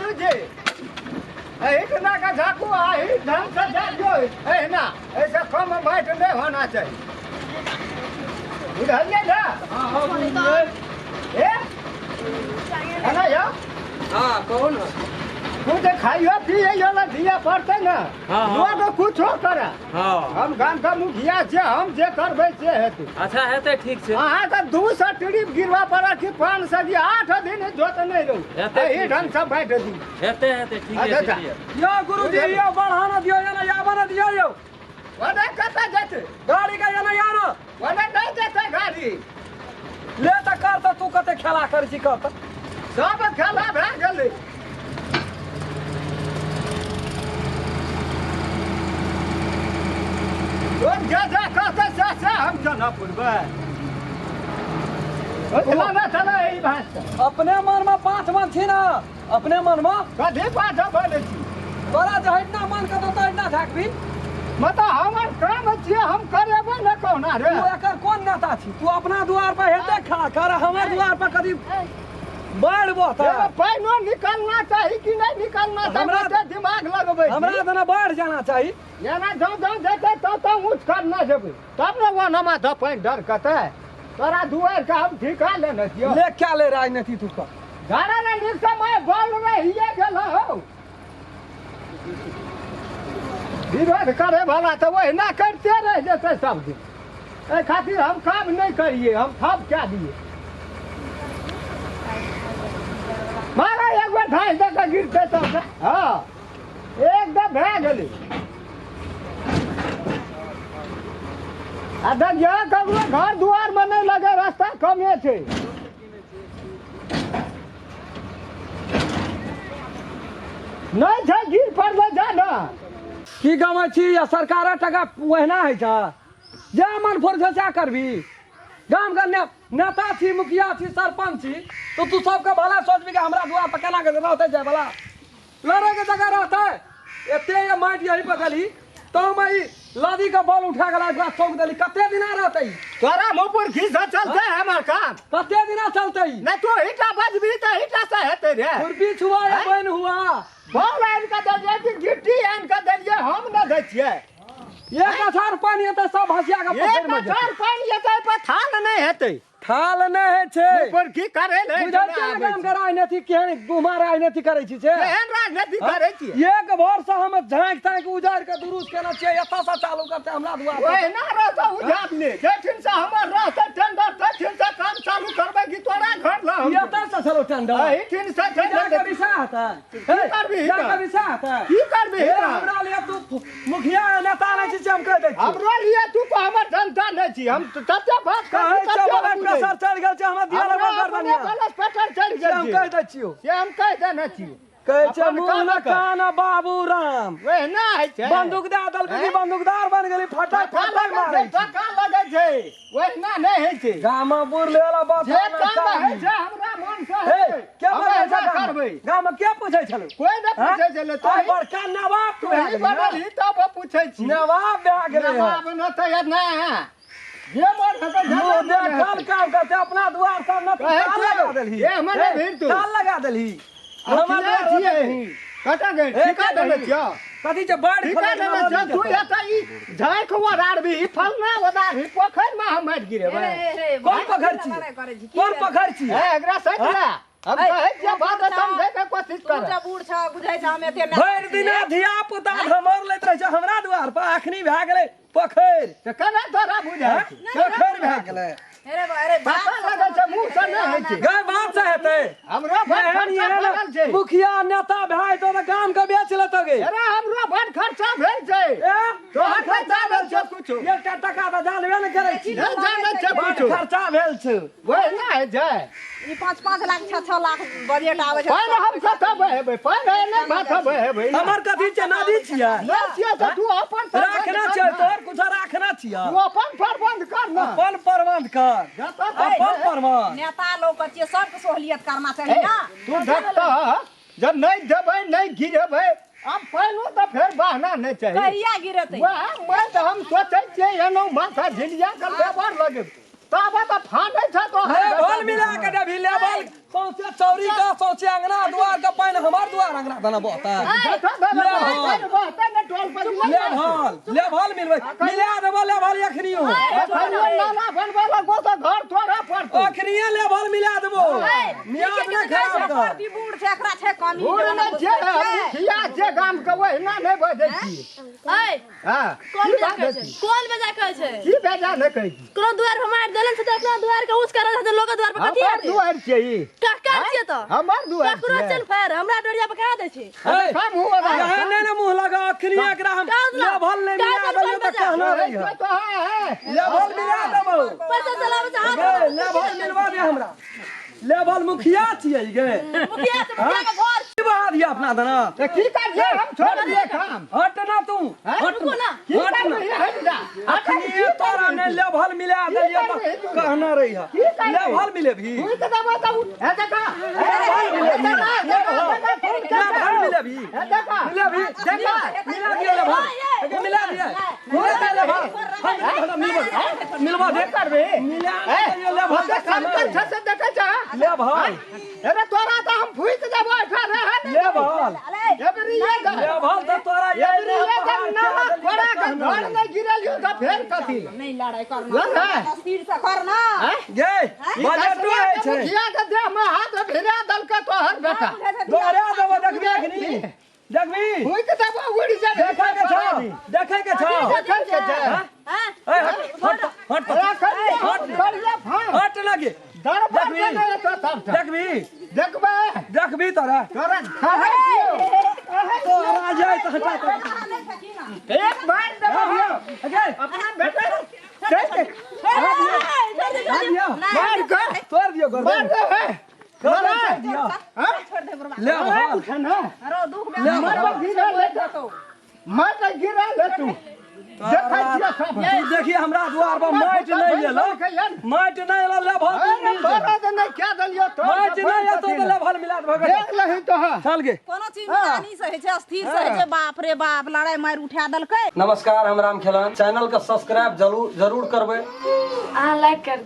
गुरुजी, एहिठिना के झाँकू आ एहि ढंग से जाइयो एहिना, एहिसँ कम माटि नहि होना चाही, बुझलियै ने? हाँ हाँ, बुझि गेलियै। ए एना यौ। हाँ, कहू ने। तू तऽ खाइयो पियैयो लए दिअ पड़तै ने। हाँ, हाँ। लोग कुछो करे। हाँ। हम गाम के मुखिया छियै, हम जे करबै से हेतै। अच्छा, हेतै, ठीक छै। अहाँके 200 ट्रिप गिरबऽ पड़त कि 500 कि 8 दिन जोत नहि रहू। हेतै, एहि ठीक ढंग से बाँटि दियौ। हेतै हेतै, ठीक अच्छा, छै। अच्छा। यौ गुरुजी, यौ बढ़ा न दियौ, एना आबऽ न दियौ यौ। ओने कतऽ जेतै? गाड़ी के एना आनो। ओने नहि जेतै गाड़ी। ले तऽ कर तऽ, तू कते खेला करै छी, कर तऽ। सब खेला भए गेलै। लोक जे जे कहतै से से हम केना पुरबै? चला चला ई भाषा। अपने मनमे 5 मन छी ने, अपने मनमे। कथी 5 बोलै छी? तोरा जे हटना मन कतौ तऽ हटना झाँकबी। मतलब हमर काम छियै, हम करेबै ने कहुना रे। तू एकर कोन नेता छी? तू अपना दुआर पर हेतै खा कर, हमर दुआर पर कदी बाढ़ि बहतै। एगो पानिओ निकलना चाही कि नहि निकलना चाही? हमरा दिमाग लगबै छी। हमरा जना बाढ़ि जाना चाही। एना जँ जँ जेतै तँ तँ ऊँच करना जेबै, तब ने ओ नमा धऽ पानि डरकतै। तोरा दुआरि के हम ठिका लेने छियौ। ले क्या ले राजनीति तू कर। घरे ने नीक समय बल रहिए गेल हौ। विरोध करे वाला तऽ ओहिना करिते रहि जेतै सब दिन। एहि खातिर हम काम नहि करिए, हम ठप कए दिए। मारा एक बेर ढाइ दऽ कऽ गिरतै तब। हँ, एकदम भए गेलै। आ देखियौ, ककरो घर दुआरमे नहि लगे, रास्ता कमे छै। नहि छै, गिर पड़लै, जा ने। की गमै छी या सरकारक टका ओहिना होइ छै, जे मन फुर छै सएह करबी? गाम के नेता छी, मुखिया छी, सरपंच छी, तऽ तू सबके भला सोचबी कि हमरा दुआर पर केना के रहतै, जाय वाला लड़े के जगह रहतै। एते ये माटि यही पर देली तऽ हम ई लदी के बल उठा के लाइफ चौक देली, कते दिना रहतै ई? तोरा मुँह पर घी से चलतै हमर काम? कते दिना चलतै ई? नहि, तू ईटा बजबी तऽ ईटा से हेतै रे? खुरपी छुआ या बनि हुआ। बल आनि कऽ देलियै कि गिट्टी आनि कऽ देलियै? हम नहि दै छियै। एक अछार पानि एतै सब भसिया के एक पोखरि मे जेतै। अछार पानि एतै पर थाल नहि हेतै। थाल नहि होइ छै। मुँह पर की करे ले? बुझल छै ने गाम के राजनीति केहन गुमा राजनीति करै छी से? केहन राजनीति करै छी? एक भोर से हम झाँकि ताँकि उजाड़ि के दुरुस्त केने छियै, एतऽ से चालू करतै हमरा दुआर पर। ओहिना रहतौ उजाड़ ले, जैठिन से हमर रहतै टेंडर तैठिन से काम चालू करबै कि तोरा घर लऽ हम एतऽ से छलौ टेंडर? एहिठिन से जा टेंडर। के विषय हेतै? की करबी? जा के विषय हेतै? की करबी? हे, हमरा लिए तू मुखिया नेता नहि छी से हम कहि दै छी। हमरो लिए तू तो हमर जनता नहि छी। हम तते बात कहै करै छै ब्लड प्रेशर चढ़ि गेल छै हमरा, दिया हमरा लगबो अपने गर्दनिया। ब्लड प्रेशर चढ़ि से गेल हम छै। कहि दै छियौ। से हम कहि देने छियौ। कहै छै अपन मुँह काम न कर। कान बाबू राम। ओहिना होइ छै। बंदूक दए देलकै कि हैं? बंदूकदार बनि गेली, फटक टका फटक लगै मारै छै, टका लगै छै, ओहिना नहि होइ छै। गाम बुढ़ वाला बात। जे काम होइ छै हमरा मन से हे, होइ छै। के हम बजै छै एना गाम? करबै। गाम के पूछै छलौ? कोइ नहि पूछै छलै। आइ तोही बड़का नवाब तू भए तोही गेलही ने? बनलही तब पूछै छी। नवाब भए गेलै हँ। नवाब न तऽ नहि जे मन हेतै मुँह जते मन देखल हेतै। काम करतै अपना दुआर सब ने। तू कहै ताल छियौ, लगा देलही। ए, हमर नहि हे, भीड़ तू। ताल लगा देलही। हम हमर किए दुआर छियै? देलही। कतऽ गेल? हे, ठिका के देने देलही? छियौ। कथी छै बाढ़ि ठिका खोलने देने नदी छियौ। तू के एतऽ ई झाँकि ओदारबी, ई फलना ओदारबी, पोखरिमे हम माटि गिरेबै। कोन पोखरि छी? कोन पोखरि छी? हे, एकरा सैत ले। हम कहै छियै बात समझै के कोशिश तू कर। तऽ बूढ़ छह, बुझै छह हम एते नहि भरि दिना धिया पुता धमौर लैत रहै छै हमरा दुआर पर, अखनी भए गेलै पोखरि। तऽ केना तोरा बुझाइ छै? पोखरि भए गेलै। अरे अरे, पता लगै छै मुँह से नहि होइ छै। गै, बात से हेतै? हमरो बड़ एहन खर्चा एहन पड़ल छै। मुखिया नेता भए जेतौ तऽ गाम के बेच लेतौ गे। अरे, हमरो बड़ खर्चा भेल छै। ए, तोहर नहि जानै छै कुछो। एकटा टका तऽ जानबे ने करै छी। नहि जानै छै बड़ कुछो। खर्चा भेल छै। वही ना होइ छै। ई 5-5 लाख, 6-6 लाख बजट आबै छै। पानि हम कतऽ बहेबै? पानि नहि माथा बहेबै। हमर कथी छै, नदी छियै? नहि छियै तऽ तू अपन प्रबंध राखना कर छियै ने। तोहर कुछो राखना छियै? तू अपन प्रबंध कर ने। अपन प्रबंध कर। जतऽ अपन प्रबंध। नेता लोग के छियै, सबके सहूलियत करना चाही ए, ना। तू देखतह जब नहि देबै, नहि गिरेबै आब पानिओ तऽ फेर बहना नहि चाही। कहिया गिरतै? वएह मैं तऽ हम सोचै छियै एनो माथा झिलिया के लेबर लगेबै, ताबे तऽ फानै छै तो। लेवल मिला के देबही लेवल, सौंसे चौरी के, सौंसे अंगना दुआर के पानि। पानि हमर दुआर अंगना दना बहतै। ले बहतै ने टोल पर। लेभल लेभल मिलबै, मिला देबो लेभल एखनियो। नाला बनबै लगबो तऽ घर तोड़ऽ पड़तौ। अखनिये लेभल मिला देबो, मियाद नहि खराब कर। ई बूढ़ छै, एकरा छै कमी। बूढ़ नहि छै, हम मुखिया छै गाम के, ओहिना नहि बजै छी। ऐ, हँ, कोन की बेजा बाजै कहै छै? छी? कोन बेजा कहै छै? की बेजा नहि कहै छी? कोनो दुआर पर मारि देलन छै तऽ अपना दुआर के ऊँच करल छै, लोक दुआर पर कथी हमर हेतै? दुआरि छै ई। ककर छियै तऽ? हमर दुआरि ककरो छियै। चल फेर हमरा डोरिया पर कहाँ दै छै? ऐ, कम हुआ बा। यहाँ नहि ने मुँह लगा, अखनिये एकरा हम कहाँ लगा? लेभल नहि मिला कहाँ देलियै तऽ लगा? कहना रही है। तो है। लेभल मिला देबो। पैसा चलाबै छै हाथ। गे, लेभल मिलवा दे हमरा। लेवल मुखिया छियै गे। मुखिया से मुखिया के घर। की बहा दिया अपना दना? तऽ की करियै, हम छोड़ दियै काम? हट ना तू, हट। रुको ना। की हट ना। करबै, हट जा। अखनी तोरा ने लेवल मिला देलियै तऽ कहना रही है। की करबै? लेवल मिलेबही? सुइत देबो तऽ उठ। हे देखा। लेवल मिलेबही? लेवल मिलेबही? हे देखा। मिलेबही? देखा। मिला दिया लेवल, एके मिला दिया, मिला दिया लेवल। हम मिलवा मिलवा दे। करबै। मिला ए, दिया लेवल। ओते कम कम छै से देखै छ? लेवल। अरे तोरा तऽ हम फुइक देबो, एठा रहे नहि। लेवल। एबरी ये दे। लेवल तऽ तोरा ये एबरी ये दे, नाला कोड़ा के घर नहि गिरलियौ तऽ फेर कथी? नहीं लड़ाई करना। लड़ाई? स्थिर से करना। गे, बजटो होइ छै। मुखिया के देह में हाथ भिरा देलकै तोहर बेटा। दोहरा देबो, देखबी अखनी, देखबी। फुइक देबो, उड़ि जेबही। देखै के छौ, देखै के छौ? देखै के छै। हैं? ए, हट हट हट। अरे करिये, करिये फाड़। हट लगे। दरबार देखबी। देने तो सबटा। देखबी? देखबै। देखबी तोरा? तोरा खाहे छियौ। तोरा जाय तऽ हटा तोरा। एक बार देबो गे, अपना बेटा के। हट दिया। मार के तोड़ दियो गर्दन। मार दे हे। गर्दन तोड़ दियो। हाँ? ले भाल। उठे ना। अरे दुख में ले मर भाल। गिरा ले तू, मर गिरा ले तू, देखै छियै सब। तू देखी, हमरा द्वार पर माटि नहि एलो, माटि नहि एलो, ले भाल। अरे बड़ा नहि क्या देलियो तो। माटि नहि एतो तऽ ले भाल मिला देबो। देख लही तो। चल गे। कोनो चीज निदानी से होइ छै, स्थिर से होइ छै। बाप रे बाप, लड़ाई मारि उठा देलकै। नमस्कार, हम राम खेलन। चैनल के सब्सक्राइब जरूर जरूर करबै। अहाँ लाइक कर।